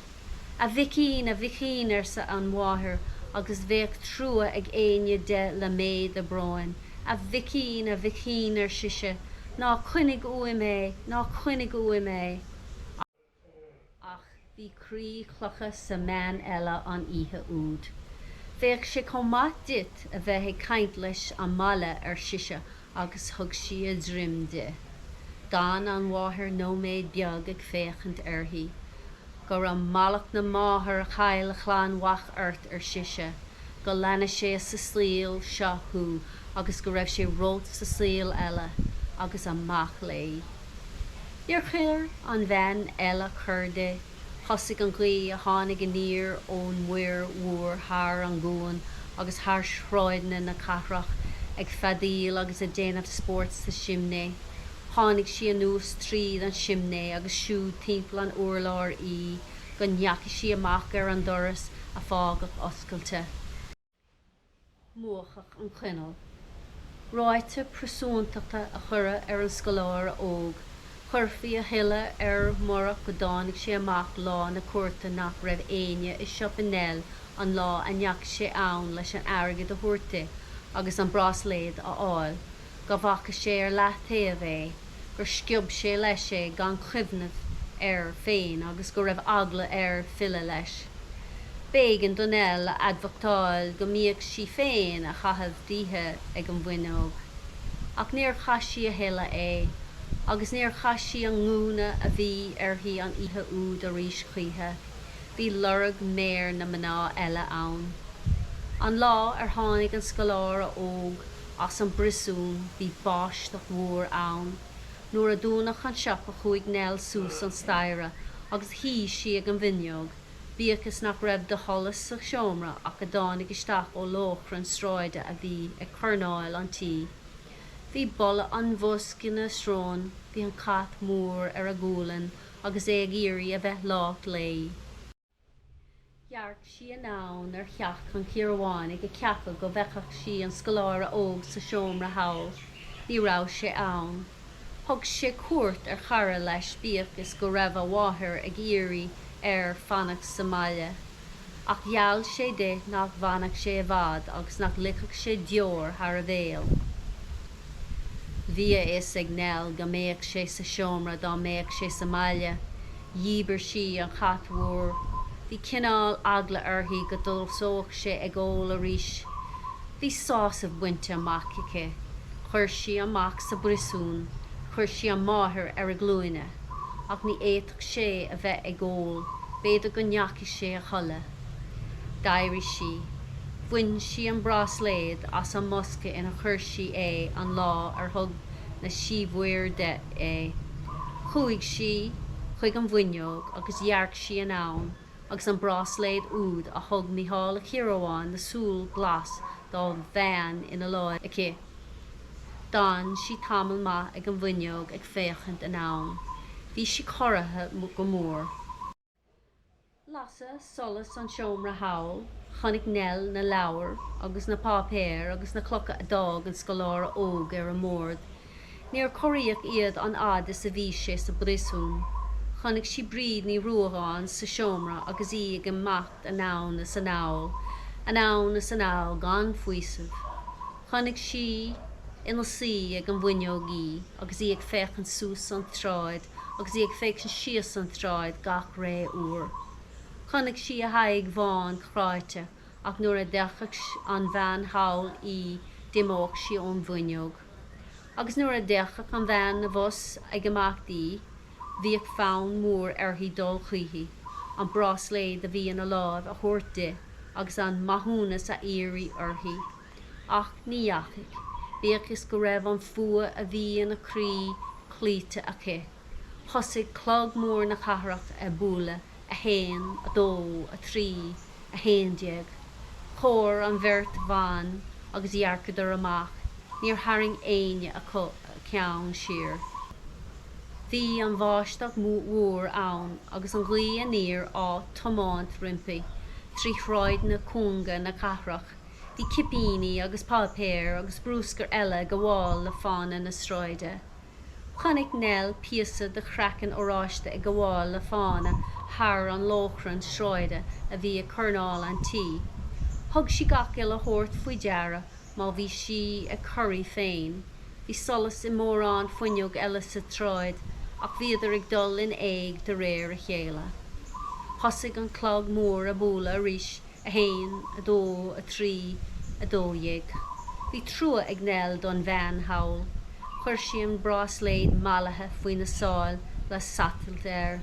A mhicín, a mhicín, arsa an mháthair agus bheadh trua ag éinne de le méid a bróin, a mhicín, a mhicín, ar sise, ná coinnigh uaim é, ná coinnigh uaim é. Ach bhí croí cloiche sa mbean eile an oíche úd. Bheadh sé chomh maith duit a bheith ag caint leis an mballa, ar sise agus thug sí a droim di. D'fhan an mháthair nóiméad beag ag féachaint uirthi. Go raibh mallacht na máthar a chaill a clann mhac ort, ar sise. Go leana sé sa saol seo thú agus go raibh sé romhat sa saol eile, agus amach léi. Níor chuir an bhean eile cor di. Thosaigh an ghaoth a tháinig aniar ón muir mhór thar an gcuan agus thar shráideanna na cathrach ag feadaíl agus ag déanamh spóirt sa simné. Tháinig sí anuas tríd an simné agus siúd timpeall an urláir í go ndeachaigh sí amach ar an doras a fágadh oscailte. Múchadh an choinneal. Ráite príosúntachta a cuireadh ar an scoláire óg. Chuirfí a thuilleadh air murach go dtáinig sé amach lá na cúirte nach raibh éinne i siopa Nell an lá a ndeachaigh sé ann leis an airgead a thabhairt di agus an bráisléad a fháil, go bhfaca sé ar leath-taobh é, gur sciob sé leis é gan chuimhneamh air féin agus go raibh eagla air filleadh leis. B'éigean do Nell a admhachtáil go mbíodh sí féin á chaitheamh d'oíche ag an bhfuinneog. Ach níor chaith sí a thuilleadh é, agus níor chaith sí an gúna a bhí uirthi an oíche úd arís choíche. Bhí lorg méar na mná eile ann. An lá ar tháinig an scoláire óg as an bpriosún bhí báisteach mhór ann. Nuair a dúnadh an siopa chuaigh Nell suas an staighre agus shuigh sí ag an bhfuinneog, bíodh is nach raibh de sholas sa seomra ach a dtáinig isteach ó lóchrann sráide a bhí ag coirneáil an tí. Bhí boladh an bhoisc ina srón, bhí an cat mór ar a gualainn agus é ag iarraidh a bheith lách léi. Dhearc sí anonn ar theach an Chiarabhánaigh ag ceapadh go bhfeicfeadh sí an scoláire óg sa seomra thall. Ní raibh sé ann. Thug sé cuairt ar chara leis bíodh is go raibh a mháthair ag iarraidh air fanacht sa mbaile. Ach gheall sé di nach bhfanfadh sé i bhfad agus nach ligfeadh sé deoir thar a bhéal. Bhí a fhios ag Nell go mbeadh sé sa seomra dá mbeadh sé sa mbaile. Dhíbir sí an cat mhór. Bhí cineál eagla uirthi go dtosódh sé ag ól arís. Bhí sásamh bainte amach aici. Chuir sí an mac sa bpríosún. Chuir sí an mháthair ar a glúine. Ach ní fhéadfadh sé a bheith ag ól, b'fhéidir go ndeachaigh sé a chodladh. D'éirigh sí. Bhain sí an bráisléad as an mbosca ina chuir sí é an lá ar thug na símhaoir di é. Chuaigh sí chuig an bhfuinneog agus dhearc sí anonn agus an bráisléad úd a thug Mícheál Ó Ciarabháin na Súl Glas dá bhean ina láimh aici. D'fhan sí tamall maith ag an bhfuinneog ag féachaint anonn. Bhí sí corraithe go mór. Lasadh solas an tseomra thall. Chonaic Nell na leabhair agus na páipéir agus na clocha a d'fhág an scoláire óg ar an mbord. Níor corraíodh iad an fhad is a bhí sé sa bpríosún. Chonaic sí Bríd Ní Ruadháin sa seomra agus í ag imeacht anonn is anall, anonn is anall gan faoiseamh. Chonaic sí ina suí ag an bhfuinneog í agus í ag féachaint suas an tsráid agus í ag féachaint síos an tsráid gach ré uair. Chonaic sí a haghaidh bhán chráite ach nuair a d'fheicfeadh an bhean thall í d'imeodh sí ón bhfuinneog. Agus nuair a d'fheicfeadh an bhean abhus ag imeacht í, bhíodh fonn mór uirthi dul chuici, an bráisléad a bhí ina láimh a thabhairt di agus an maithiúnas a iarraidh uirthi. Ach ní dheachaigh, bíodh is go raibh an fuath a bhí ina croí cloíte aici. Thosaigh clog mór na cathrach ag bualadh a haon, a dó, a trí, a haon déag. Chomhair an bheirt bhan agus dhearcadar amach, níor tharraing éinne acu a ceann siar. Bhí an bháisteach mhór ann agus an ghaoth aniar á tiomáint roimpi trí shráideanna cúnga na cathrach. Bhí cipíní agus páipéir agus bruscar eile ag gabháil le fána na sráide. Chonaic Nell píosa de chraiceann oráiste ag gabháil le fána thar an lóchrann sráide a bhí ag coirneál an tí. Thug sí gach uile shórt faoi deara má bhí sí ag corraí féin. Bhí solas i mórán fuinneog eile sa tsráid ach bhíodar ag dul in éag de réir a chéile. Thosaigh an clog mór ag bualadh arís 1, 2, 3, 12. Bhí trua ag Nell don bhean thall. Chuir sí an bráisléad mallaithe faoina sáil le satailt air.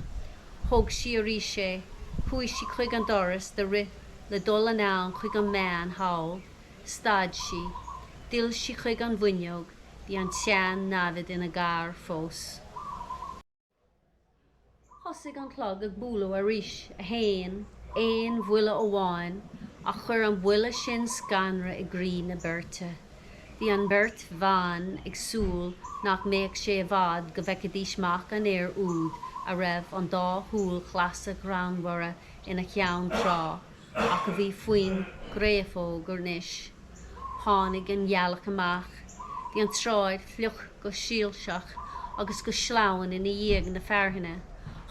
Thóg sí arís é. Chuaigh sí chuig an doras de rith le dul anonn chuig an mbean thall. Stad sí. D'fhill sí chuig an bhfuinneog. Bhí an tsean-namhaid ina gcarr fós. Thosaigh an clog ag bualadh arís, a haon, aon bhuille amháin, ach chuir an buille sin scanradh i gcroí na beirte. Bhí an bheirt bhan ag súil nach mbeadh sé i bhfad go bhfeicfidís mac an fhir úd a raibh an dá shúil ghlasa ghreannmhara ina cheann tráth, ach a bhí faoin gcréafóg anois. Tháinig an ghealach amach. Bhí an tsráid fliuch go soilseach agus go sleamhain i ndiaidh na fearthainne.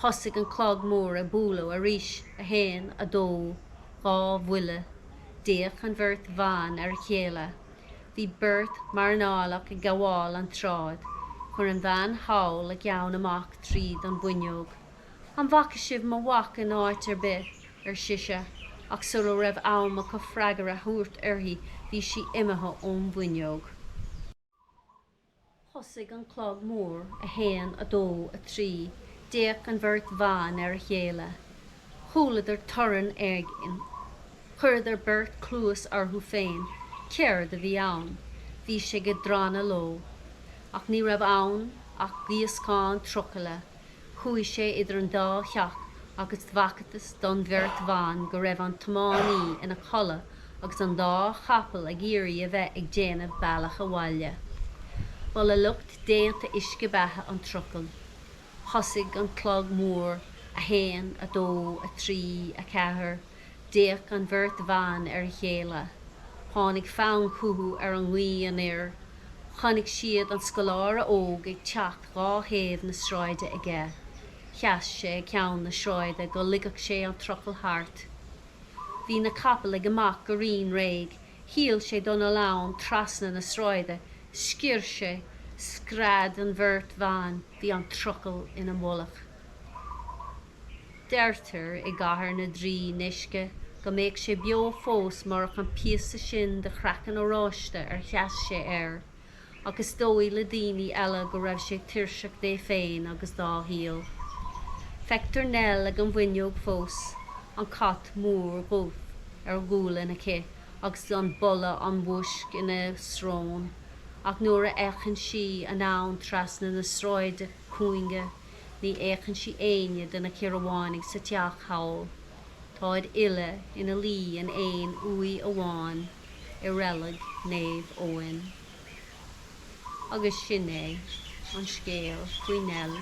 Thosaigh an clog mór ag bualadh arís, a haon, a dó, dhá bhuille. D'fhéach an bheirt bhan ar a chéile. Bhí beirt mhairnéalach ag gabháil an tsráid. Chuir an bhean thall a ceann amach tríd an bhfuinneog. An bhfaca sibh mo mhac in áit ar bith? ar sise, ach sula raibh am acu freagra a thabhairt uirthi bhí sí imithe ón bhfuinneog. Thosaigh an clog mór, a haon, a dó, a trí, d'fhéach an bheirt bhan ar a chéile. Chualadar torann éigin. Chuireadar beirt cluas orthu féin. Céard a bhí ann? Bhí sé ag drannadh leo. Ach ní raibh ann. ach gíoscán trucaile. Chuaigh sé idir an dá theach agus bhfacthas don bheirt bhan go raibh an tiománaí ina chodladh agus an dá chapall ag iarraidh a bheith ag déanamh bealach abhaile. Ba le lucht déanta uisce beatha an trucail. Thosaigh an clog mór, a haon, a dó, a trí, a ceathair, d'fhéach an bheirt bhan ar a chéile. Tháinig fonn chucu ar an ngaoth anoir. Chonaic siad an scoláire óg ag teacht dhá thaobh na sráide aige. Sheas sé ag ceann na sráide go ligfeadh sé an trucail thart. Bhí na capaill ag imeacht go righin réidh. Shíl sé dul anonn trasna na sráide. Sciorr sé. Scread an bheirt bhan. Bhí an trucail ina mhullach. Deirtear i gCathair na dTrí nDeisce go mbeadh sé beo fós murach an píosa sin de chraiceann oráiste ar sheas sé air, ach is dóigh le daoine eile go raibh sé tuirseach dé féin agus dá shaol. Feictear Nell ag an bhfuinneog fós, an cat mór dubh ar ghualainn aici agus an boladh an mhuisc ina srón, ach nuair a fhéachann sí anonn trasna na sráide cúinge, ní fhéachann sí éinne de na cíorabhánaigh sa teach thall. Táid uile ina luí in aon uaigh amháin i reilig Naomh Eoin. Agus sin é an scéal faoi Nell.